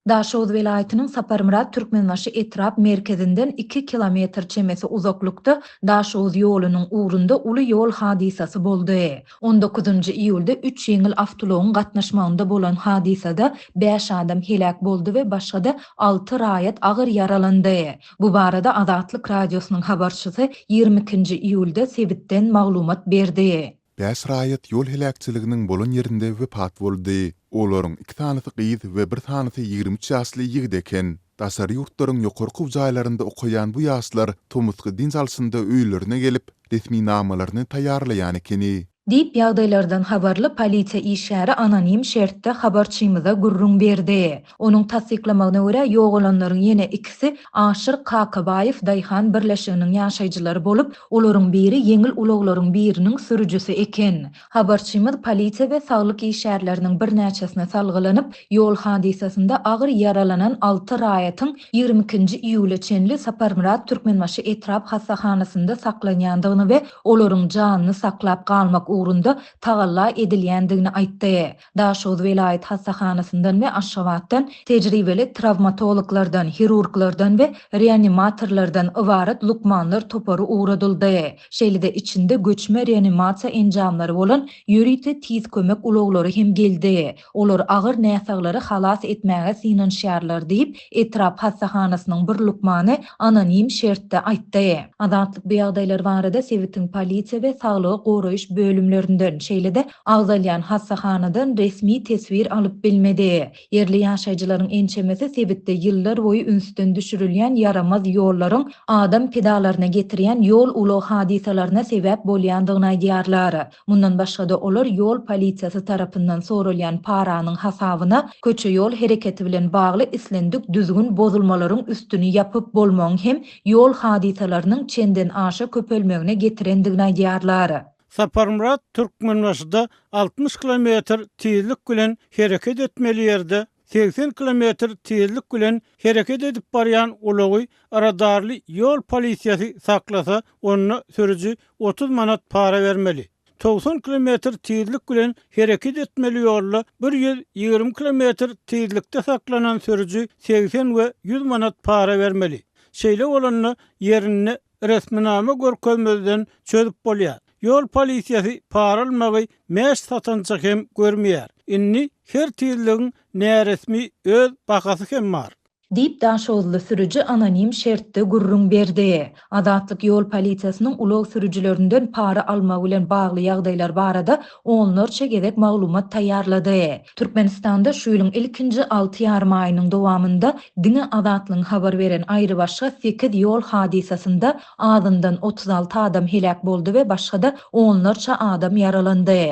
Daşoguz welaýatynyň Saparmyrat Türkmenbaşy etrap merkezinden iki kilometr çemesi uzaklykda Daşoguz ýolunyň ugrunda uly ýol hadysasy boldy. On dokuzynjy iýulda üç ýeňil awtoulagyň gatnaşmagynda bolan hadysada bäş adam heläk boldy we başga-da alty raýat agyr ýaralandy. Bu barada Azatlyk Radiosynyň habarçysy 22 ikinji iýulda sebitden maglumat berdi. Bäş raýat ýol heläkçiliginiň bolan ýerinde wepat boldy. Olaryň iki sanysy gyz we bir sanysy 23 ýaşly ýigit eken. Daşary ýurtlaryň ýokary okuw jaýlarynda okaýan bu ýaşlar tomusky dynç alşynda öýlerine gelip, resminamalaryny taýýarlaýan ekeni. Diýip, ýagdaýlardan habarly polisiýa işgäri anonim şertde habarçymyza gürrüň berdi. Onuň tassyklamagyna görä, ýogalanlaryň ýene ikisi Aşyr Kakabaýew daýhan birleşiginiň ýaşaýjylary bolup, olaryň biri ýeňil ulaglaryň biriniň sürüjisi eken. Habarçymyz polisiýa we saglyk işgärleriniň birnäçesine salgylanyp, ýol hadysasynda agyr ýaralanan alty raýatyň 22 nji iýula çenli Saparmyrat Türkmenbaşy etrap hassahanasynda saklanýandygyny we olaryň janyny saklap galmak ugrunda tagalla edilýändigini aýtdy. Daşoguz welaýat hassahanasyndan we Aşgabatdan tejribeli trawmatologlardan, hirurglardan we reanimatorlardan ybarat lukmanlar topary ugradyldy. Şeýle-de içinde göçme reanimasiýa enjamlary bolan ýörite tiz kömek ulaglary hem geldi. Olar agyr näsaglary halas etmäge synanyşýarlar diýip, etrap hassahanasynyň bir lukmany anonim şertde aýtdy. Azatlyk bu ýagdaýlar barada sebitiň polisiýa we saglygy goraýyş bölümlerinden, şeýle-de agzalýan hassahanadan resmi teswir alyp bilmedi. Ýerli ýaşaýjylaryň ençemesi sebitde ýyllar boýy ünsden düşürilýän ýaramaz ýollaryň adam pidalaryna getirýän ýol-ulag hadysalaryna sebäp bolýandygyny aýdýarlar. Mundan başga-da, olar ýol polisiýasy tarapyndan soralýan paranyň hasabyna köçe-ýol hereketi bilen bagly islendik düzgün bozulmalaryň üstüni ýapyp bolmagyň hem ýol hadysalarynyň çenden aşa köpelmegine getirendigini aýdýarlar. Saparmyrat Türkmenbaşyda 60 kilometr tizlik bilen hereket etmeli ýerde 80 kilometr tizlik bilen hereket edip barýan ulagy radarly ýol polisiýasy saklasa, onda sürüji 30 manat para bermeli. 90 kilometr tizlik bilen hereket etmeli ýolda 120 kilometr tizlikde saklanan sürüji 80 we 100 manat para bermeli. Şeýle bolanda ýerinde resminama görkezmezden çözüp bolýar. Ýol polisiýasy para almagy mäş satança hem görmeýär. Indi her tizligiň näresmi öz bahasy hem bar. Diýip, daşoguzly sürüji anonim şertde gürrüň berdi. Azatlyk ýol polisiýasynyň ulag sürüjilerinden para almagy bilen bagly ýagdaýlar barada onlarça gezek maglumat taýýarlady. Türkmenistanda şu ýylyň ilkinji alty ýarym aýynyň dowamynda diňe Azatlygyň habar beren aýrybaşga sekiz ýol hadysasynda azyndan 36 adam heläk boldy we başga-da onlarça adam ýaralandy.